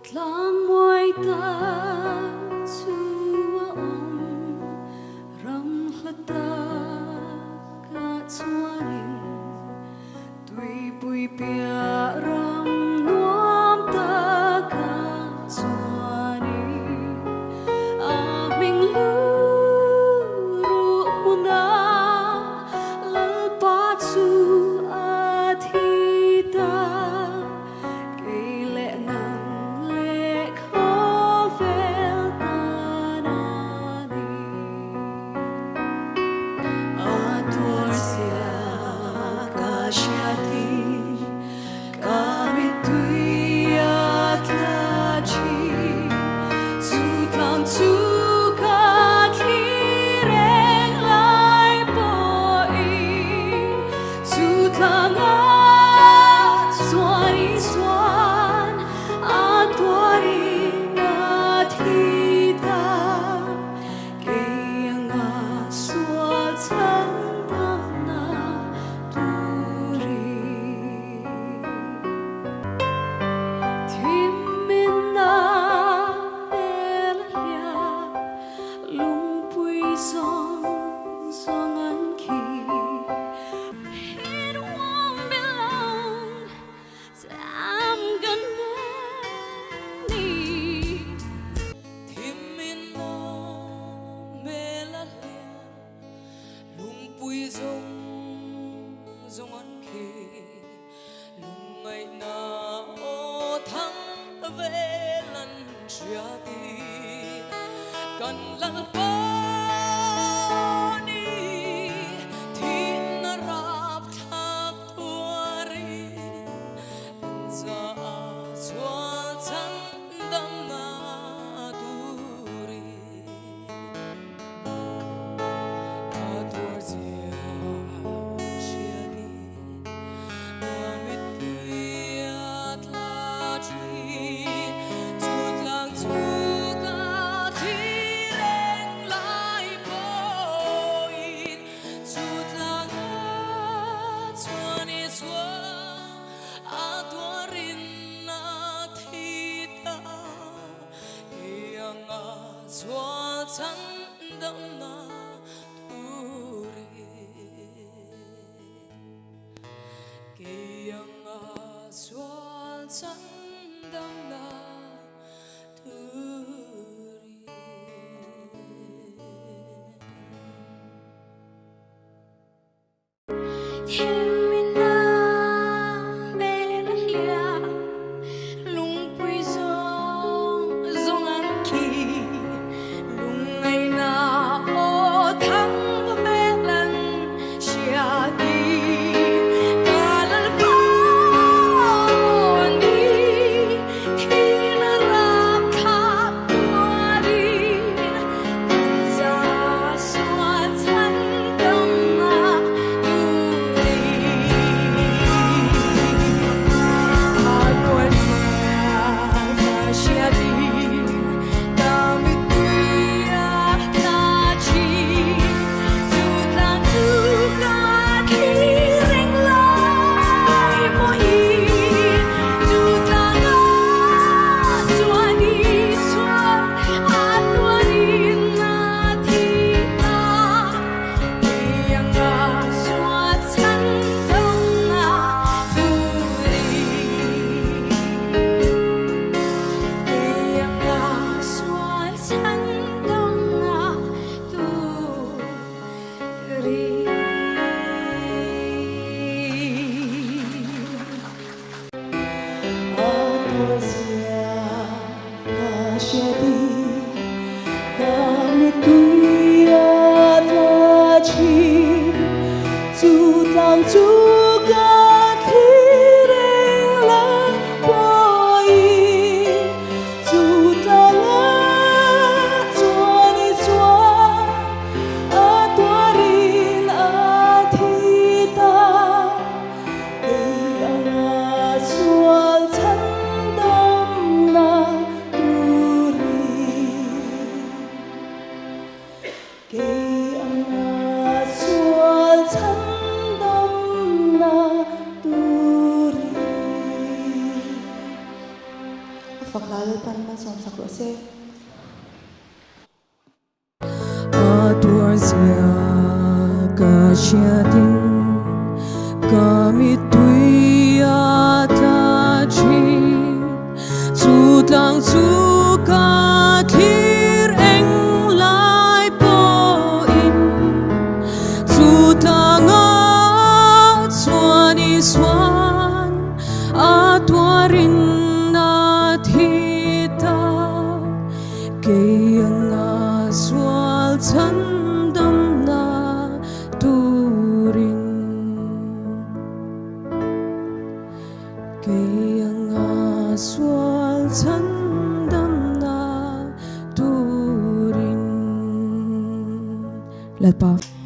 Tlang mawi tak chu a awm, ram hla takah chuanin tuipui piah ram nuam takah chuanin a hming lu ruh hmuna Lalpa chu a thi ta. Kei leh nang leh khawvel tan a ni. A tuar zia ka hriatin ka mittui a tla thin. Chu tlang chu ka thlir reng lai pawhin Chu tlanga chuan Isuan a tuarin a thi ta, kei anga sual chhan damna turin. Thim in a hmel a hliah, lungpui zawng zawng an khi. It won't be long till I'm gonna need. Thim in a hmel a hliah, lungpui zawng zawng an khi. Lungngaihna aw thang vel an hria tin kan Lalpa ni thihna rap thlak tuarin kan za a sual chhan damna turin a tuar zia hriatin Kei anga sual chan damna turin. Thim in a hmel a hliah, lungpui zawng zawng an khi. Lungngaihna aw thang vel an hria ti. Ka Lalpa ni thihna. Fak hla Lalpan malsawm sak rawh se. A tuar zia ka hriatin ka mittui a tla thin. Chu tlang chu ka thlir eng lai pawhin chu tlangah chuan Isuan a tuarin a thi ta. Kei anga sual chhandamna turin Kei anga sual chhandamna turin Lalpa.